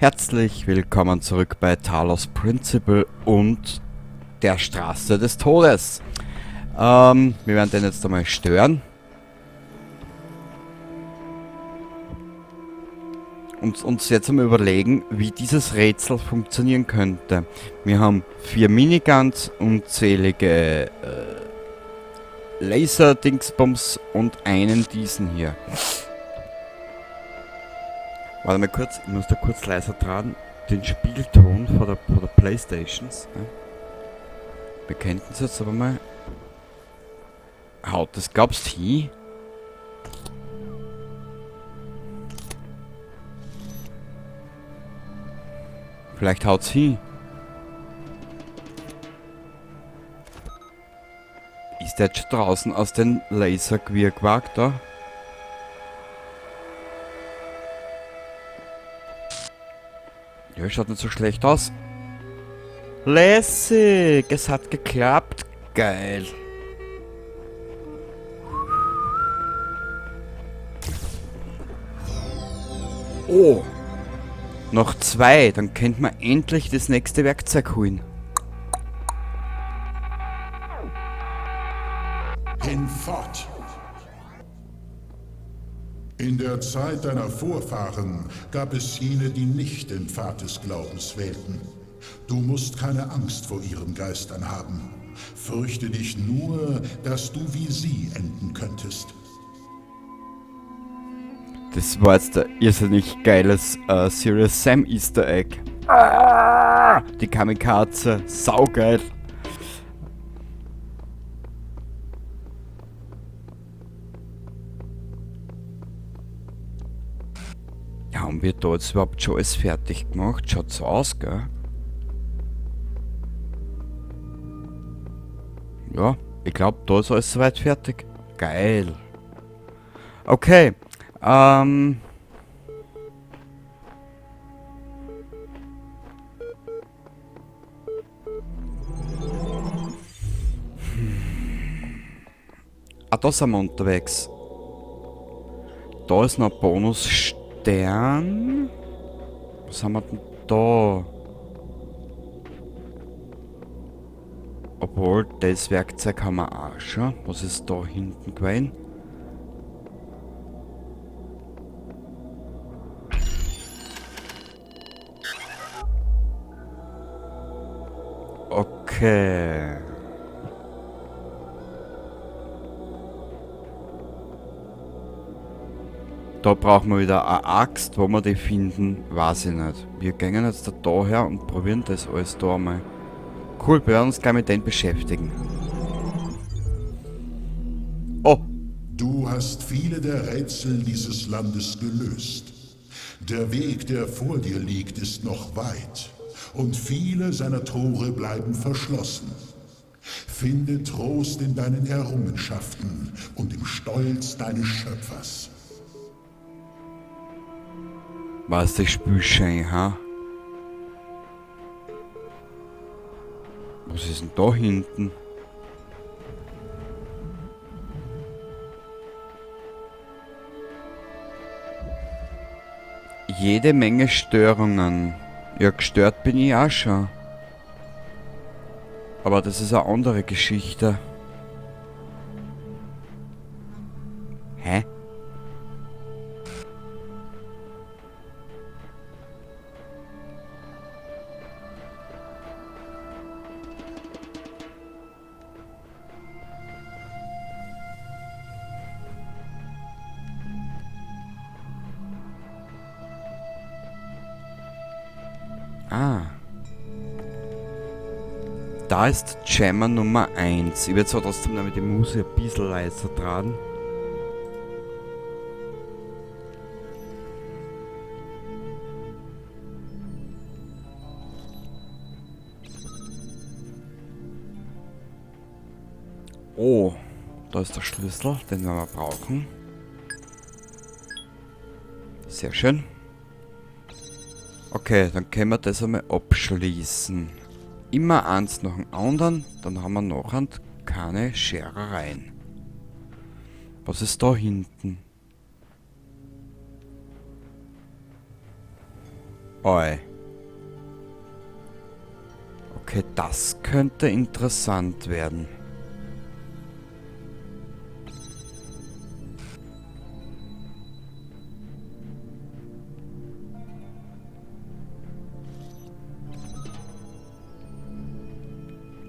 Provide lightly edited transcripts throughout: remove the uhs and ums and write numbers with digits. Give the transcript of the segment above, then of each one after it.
Herzlich willkommen zurück bei Talos Principle und der Straße des Todes. Wir werden den jetzt einmal stören. Und uns jetzt einmal überlegen, wie dieses Rätsel funktionieren könnte. Wir haben 4 Miniguns, unzählige Laser-Dingsbums und einen diesen hier. Warte mal kurz, ich muss da kurz leiser dran. Den Spielton von der Playstations. Ne? Wir könnten es jetzt aber mal. Haut das, glaubst du, hin? Vielleicht haut's hin. Ist der jetzt schon draußen aus dem Laserquirquark da? Ja, schaut nicht so schlecht aus. Lässig! Es hat geklappt. Geil. Oh! Noch 2, dann könnte man endlich das nächste Werkzeug holen. Hinfort! In der Zeit deiner Vorfahren gab es jene, die nicht den Pfad des Glaubens wählten. Du musst keine Angst vor ihren Geistern haben. Fürchte dich nur, dass du wie sie enden könntest. Das war jetzt ein irrsinnig geiles Serious Sam Easter Egg. Ah, die Kamikaze, saugeil. Haben wir da jetzt überhaupt schon alles fertig gemacht? Schaut so aus, gell? Ja, ich glaub, da ist alles soweit fertig. Geil. Okay. Ah, da sind wir unterwegs. Da ist noch ein Bonusstern. Was haben wir denn da? Obwohl, das Werkzeug haben wir auch schon. Was ist da hinten gewesen? Okay. Da brauchen wir wieder eine Axt, wo wir die finden, weiß ich nicht. Wir gehen jetzt da her und probieren das alles da einmal. Cool, wir werden uns gleich mit denen beschäftigen. Oh! Du hast viele der Rätsel dieses Landes gelöst. Der Weg, der vor dir liegt, ist noch weit. Und viele seiner Tore bleiben verschlossen. Finde Trost in deinen Errungenschaften und im Stolz deines Schöpfers. Was das Spiel schön, ha? Was ist denn da hinten? Jede Menge Störungen. Ja, gestört bin ich auch schon. Aber das ist eine andere Geschichte. Hä? Ah. Da ist Jammer Nummer 1. Ich werde zwar trotzdem noch mit der Musik ein bisschen leiser dran. Oh, da ist der Schlüssel, den werden wir brauchen. Sehr schön. Okay, dann können wir das einmal abschließen. Immer eins nach dem anderen, dann haben wir nachher keine Scherereien. Was ist da hinten? Oi. Okay, das könnte interessant werden.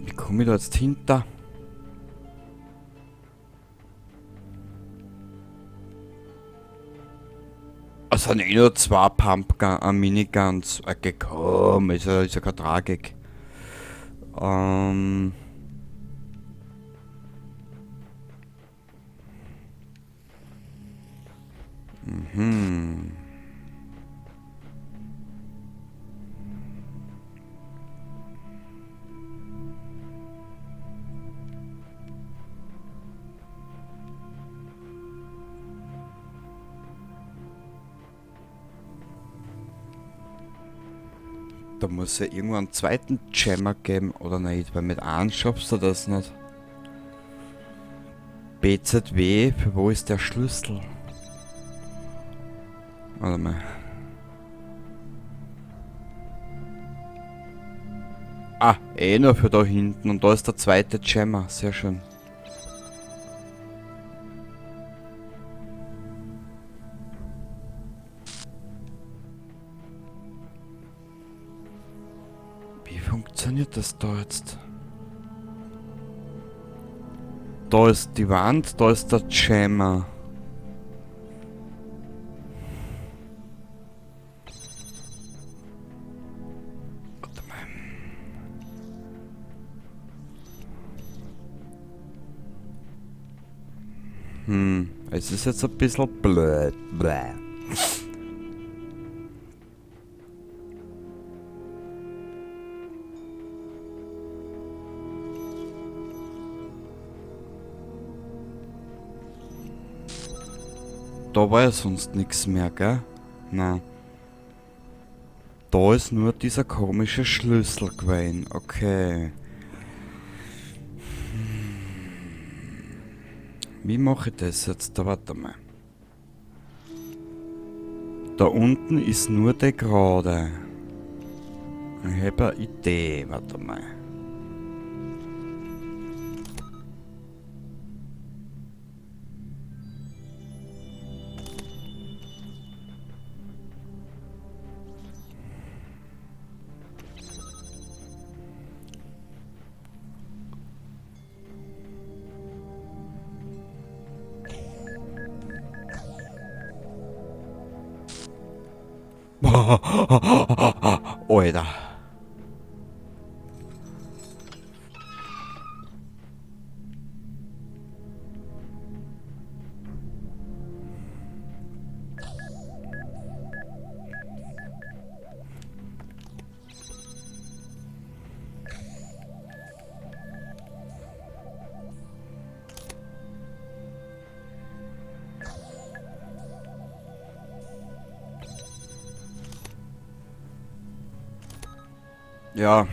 Wie komme ich da jetzt hinter? Es sind eh nur 2 Pumpgun, Miniguns. Okay, komm, ist ja keine Tragik. Da muss ja irgendwo einen zweiten Jammer geben, oder nicht? Weil mit einem schaffst du das nicht. BZW, für wo ist der Schlüssel? Warte mal. Ah, eh nur für da hinten. Und da ist der zweite Jammer. Sehr schön. Wie funktioniert das da jetzt? Da ist die Wand, da ist der Jammer. Warte mal. Es ist jetzt ein bisschen blöd. Bläh. Da war ja sonst nix mehr, gell? Nein. Da ist nur dieser komische Schlüssel gewesen. Okay. Wie mache ich das jetzt? Da warte mal. Da unten ist nur der Gerade. Ich hab eine Idee. Warte mal. Alter. Ja.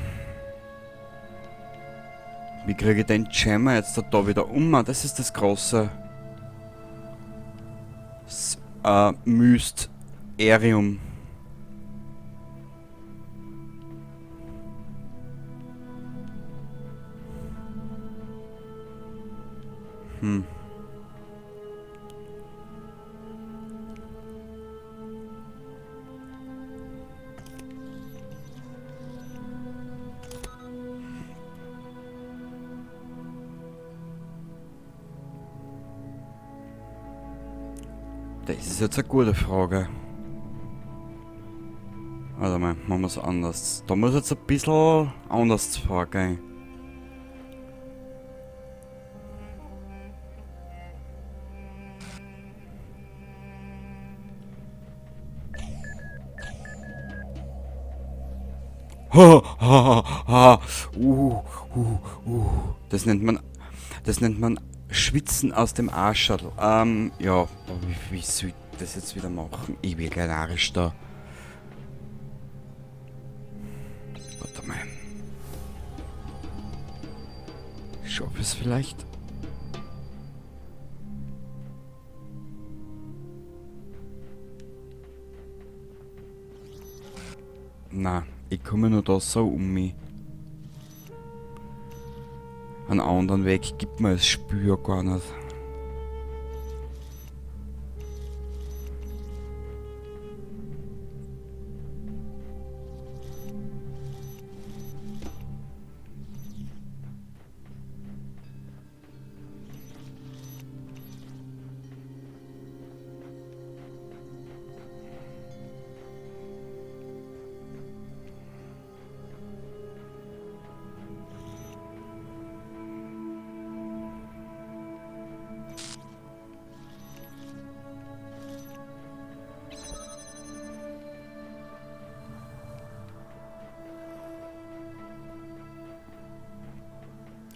Wie kriege ich den Jammer jetzt da wieder um? Das ist das große Mysterium. Das ist jetzt eine gute Frage. Warte mal, machen wir's anders. Da muss jetzt ein bisschen anders vorgehen. Ha, ha, ha, ha. Das nennt man Schwitzen aus dem Arschadl. Ja, aber wie soll ich das jetzt wieder machen? Ich will gleich narrisch da. Warte mal. Ich schaffe es vielleicht. Na, ich komme nur da so um mich. Einen anderen Weg gibt mir das Spiel ja gar nicht.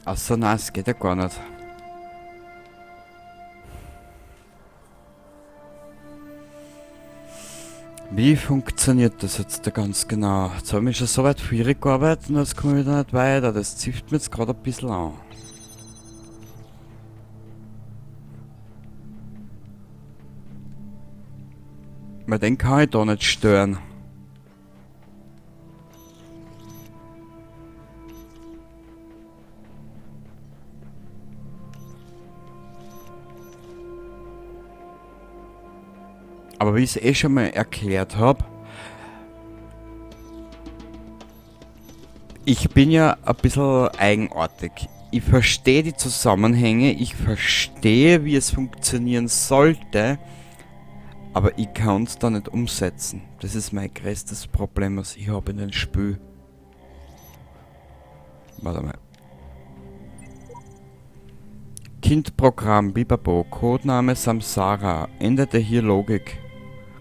Achso, nein, es geht ja gar nicht. Wie funktioniert das jetzt da ganz genau? Jetzt habe ich mich schon so weit schwierig gearbeitet und jetzt komme ich wieder nicht weiter. Das zieht mir jetzt gerade ein bisschen an. Weil den kann ich da nicht stören. Aber wie ich es eh schon mal erklärt habe, ich bin ja ein bisschen eigenartig. Ich verstehe die Zusammenhänge, ich verstehe, wie es funktionieren sollte, aber ich kann es da nicht umsetzen. Das ist mein größtes Problem, was ich habe in dem Spiel. Warte mal. Kindprogramm Bibabo, Codename Samsara, änderte hier Logik.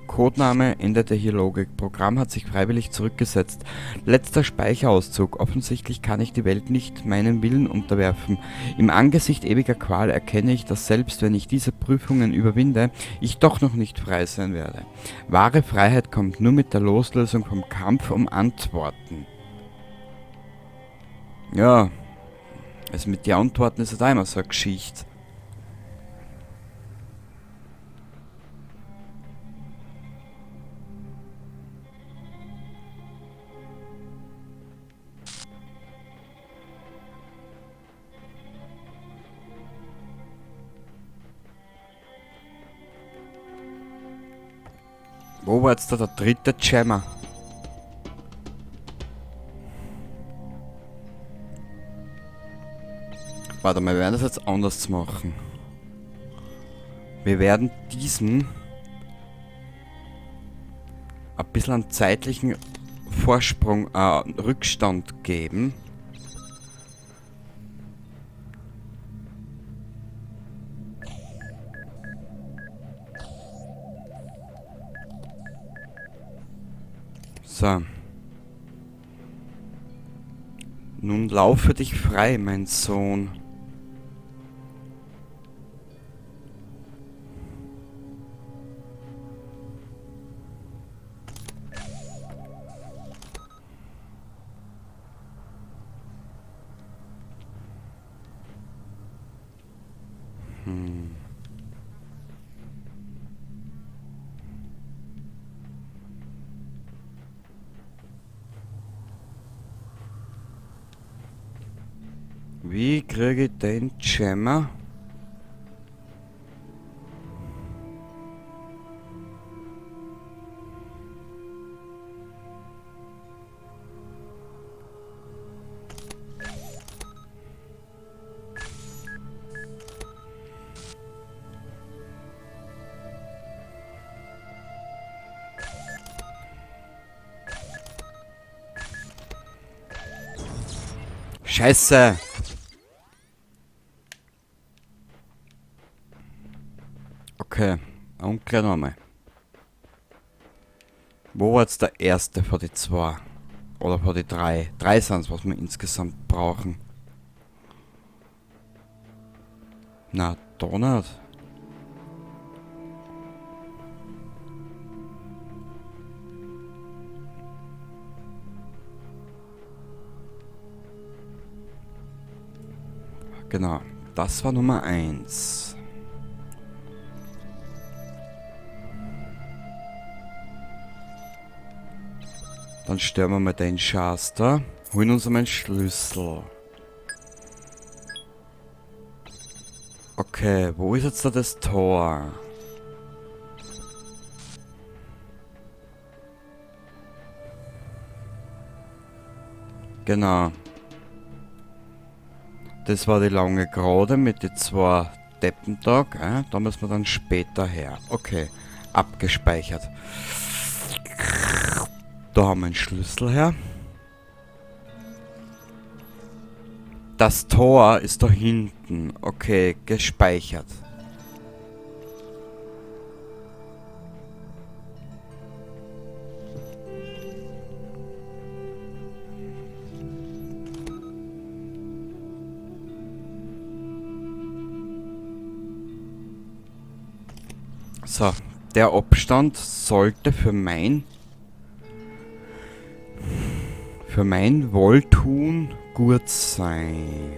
Codename änderte hier Logik. Programm hat sich freiwillig zurückgesetzt. Letzter Speicherauszug. Offensichtlich kann ich die Welt nicht meinem Willen unterwerfen. Im Angesicht ewiger Qual erkenne ich, dass selbst wenn ich diese Prüfungen überwinde, ich doch noch nicht frei sein werde. Wahre Freiheit kommt nur mit der Loslösung vom Kampf um Antworten. Ja, also mit den Antworten ist halt auch immer so eine Geschichte. Wo war jetzt da der dritte Jammer? Warte mal, wir werden das jetzt anders machen. Wir werden diesen ein bisschen einen zeitlichen Vorsprung, Rückstand geben. So. Nun laufe dich frei, mein Sohn. Wie kriege ich den Jammer? Scheiße! Okay, und gleich nochmal. Wo war jetzt der erste von die zwei? Oder von die drei? Drei sind's, was wir insgesamt brauchen. Na, da nicht. Genau, das war Nummer 1. Dann stellen wir mal den Schatz da. Holen uns einmal einen Schlüssel. Okay, wo ist jetzt da das Tor? Genau. Das war die lange Gerade mit den zwei Deppen da, gell? Da müssen wir dann später her. Okay, abgespeichert. Da haben wir einen Schlüssel her. Das Tor ist da hinten. Okay, gespeichert. So, der Abstand sollte für mein Wohltun gut sein.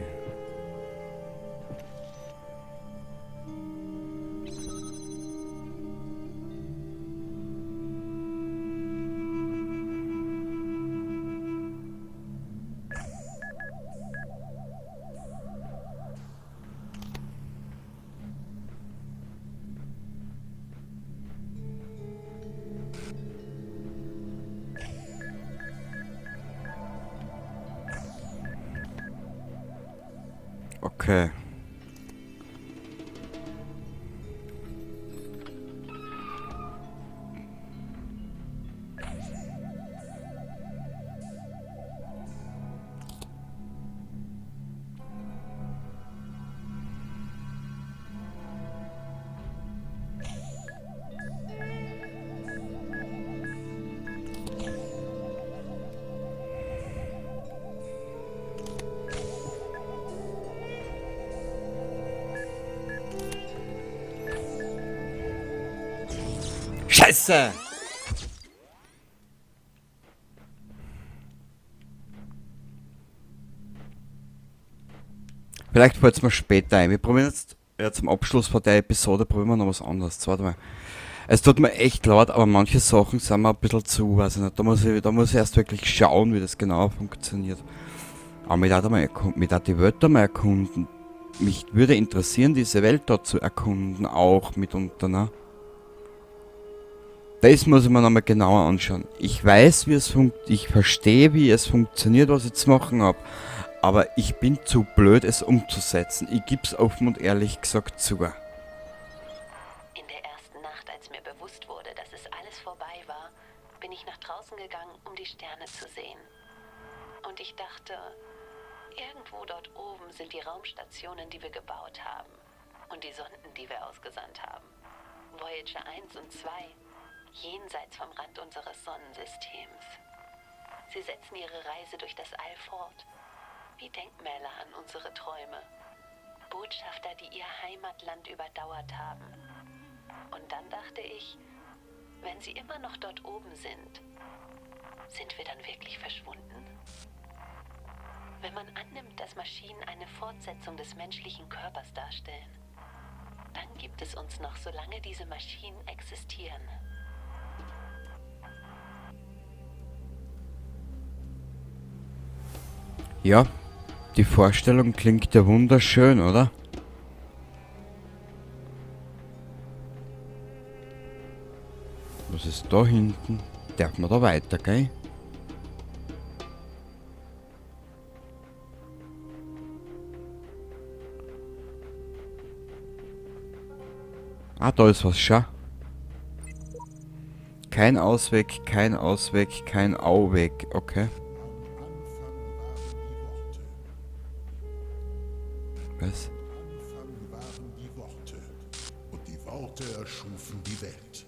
Okay. Scheiße! Vielleicht fällt es mir später ein. Wir probieren jetzt ja, zum Abschluss von der Episode probieren wir noch was anderes. Warte mal. Es tut mir echt leid, aber manche Sachen sind mir ein bisschen zu, weiß ich nicht. Da muss ich erst wirklich schauen, wie das genau funktioniert. Aber mich darf die Welt da mal erkunden. Mich würde interessieren, diese Welt da zu erkunden, auch mitunter, ne? Das muss ich mir nochmal genauer anschauen. Ich weiß, wie es funktioniert, ich verstehe, wie es funktioniert, was ich zu machen habe. Aber ich bin zu blöd, es umzusetzen. Ich gebe es offen und ehrlich gesagt zu. In der ersten Nacht, als mir bewusst wurde, dass es alles vorbei war, bin ich nach draußen gegangen, um die Sterne zu sehen. Und ich dachte, irgendwo dort oben sind die Raumstationen, die wir gebaut haben. Und die Sonden, die wir ausgesandt haben. Voyager 1 und 2. Jenseits vom Rand unseres Sonnensystems. Sie setzen ihre Reise durch das All fort, wie Denkmäler an unsere Träume. Botschafter, die ihr Heimatland überdauert haben. Und dann dachte ich, wenn sie immer noch dort oben sind, sind wir dann wirklich verschwunden? Wenn man annimmt, dass Maschinen eine Fortsetzung des menschlichen Körpers darstellen, dann gibt es uns noch, solange diese Maschinen existieren. Ja, die Vorstellung klingt ja wunderschön, oder? Was ist da hinten? Darf man da weiter, gell? Ah, da ist was, schau. Kein Ausweg, kein Ausweg, kein Auweg, okay. Was? Am Anfang waren die Worte, und die Worte erschufen die Welt.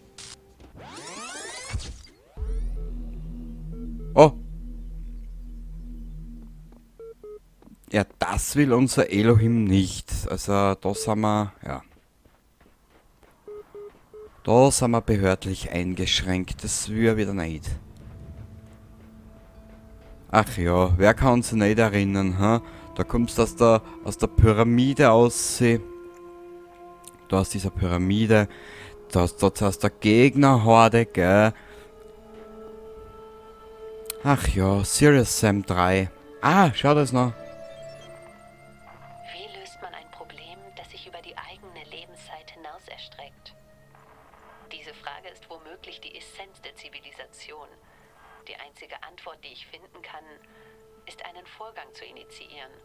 Oh! Ja, das will unser Elohim nicht. Also, da sind wir, ja. Da sind wir behördlich eingeschränkt. Das will ja wieder nicht. Ach ja, wer kann sich nicht erinnern, ha? Da kommst du aus der Pyramide aus. Da aus dieser Pyramide. Da hast du zuerst der Gegnerhorde, gell? Ach ja, Serious Sam 3. Ah, schau das noch. Wie löst man ein Problem, das sich über die eigene Lebenszeit hinaus erstreckt? Diese Frage ist womöglich die Essenz der Zivilisation. Die einzige Antwort, die ich finden kann, ist einen Vorgang zu initiieren,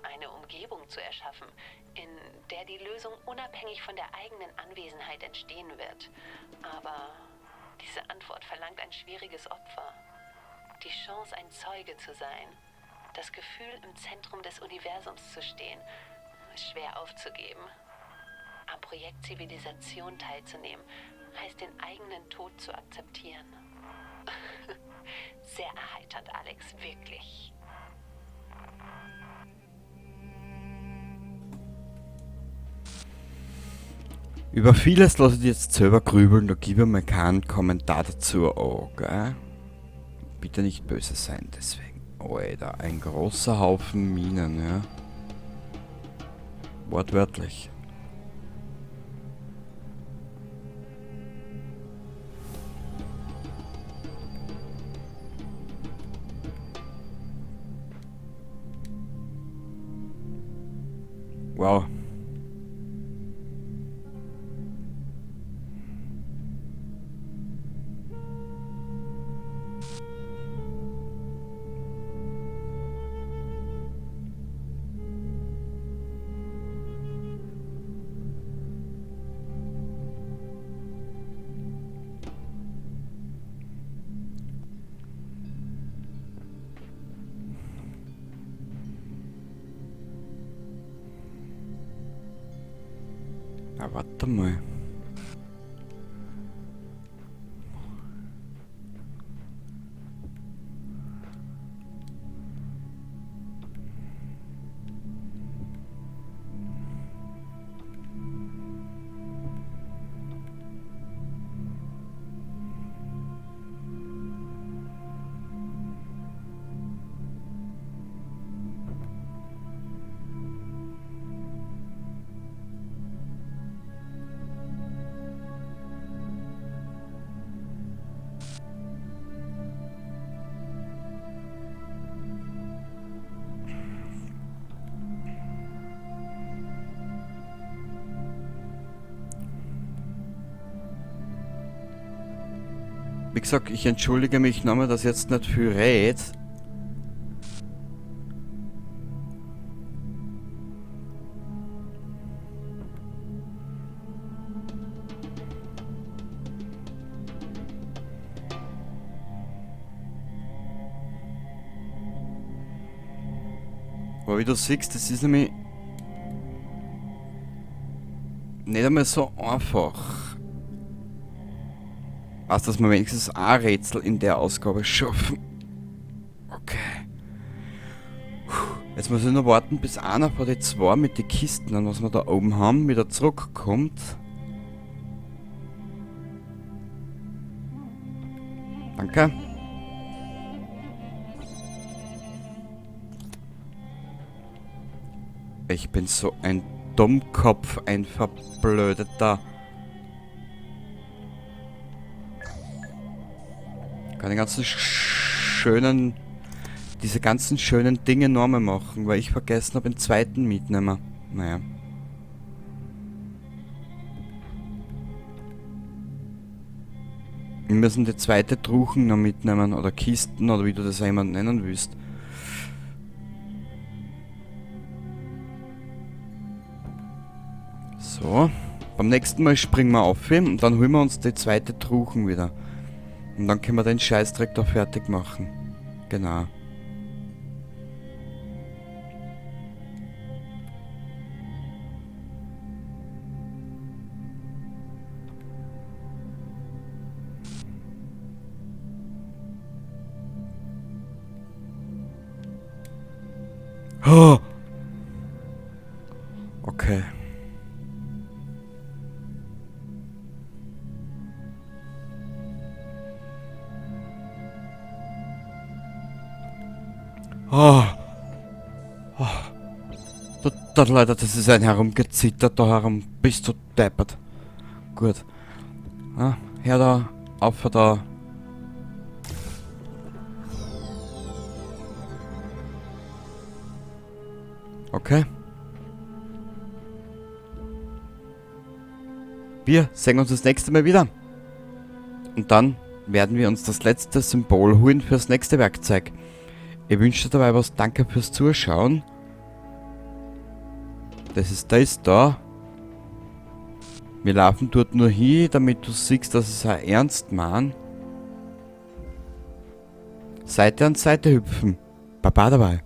eine Umgebung zu erschaffen, in der die Lösung unabhängig von der eigenen Anwesenheit entstehen wird. Aber diese Antwort verlangt ein schwieriges Opfer. Die Chance, ein Zeuge zu sein. Das Gefühl, im Zentrum des Universums zu stehen, ist schwer aufzugeben. Am Projekt Zivilisation teilzunehmen, heißt den eigenen Tod zu akzeptieren. Sehr erheiternd, Alex, wirklich. Über vieles lasse ich jetzt selber grübeln, da gebe ich mir keinen Kommentar dazu an, gell? Bitte nicht böse sein, deswegen. Alter, ein großer Haufen Minen, ja. Wortwörtlich. Wow. Ah, warte mal. Wie gesagt, ich entschuldige mich nochmal, dass ich jetzt nicht viel red. Aber wie du siehst, das ist nämlich nicht einmal so einfach. Also, dass wir wenigstens ein Rätsel in der Ausgabe schaffen. Okay. Puh. Jetzt muss ich nur warten, bis einer von den zwei mit den Kisten, an was wir da oben haben, wieder zurückkommt. Danke. Ich bin so ein Dummkopf, ein verblödeter. Kann die ganzen schönen, diese ganzen schönen Dinge nochmal machen, weil ich vergessen habe, den zweiten mitnehmen. Naja. Wir müssen die zweite Truchen noch mitnehmen, oder Kisten, oder wie du das auch immer nennen willst. So. Beim nächsten Mal springen wir auf und dann holen wir uns die zweite Truchen wieder. Und dann können wir den Scheißdreck da fertig machen. Genau. Oh. Okay. Oh. Oh. Da, Leute, das ist ein Herumgezittert da herum. Bist du deppert. Gut. Ah, her da, auf da. Okay. Wir sehen uns das nächste Mal wieder. Und dann werden wir uns das letzte Symbol holen fürs nächste Werkzeug. Ich wünsche dir dabei was. Danke fürs Zuschauen. Das ist das da. Wir laufen dort nur hin, damit du siehst, dass es auch ernst meint. Seite an Seite hüpfen. Baba dabei.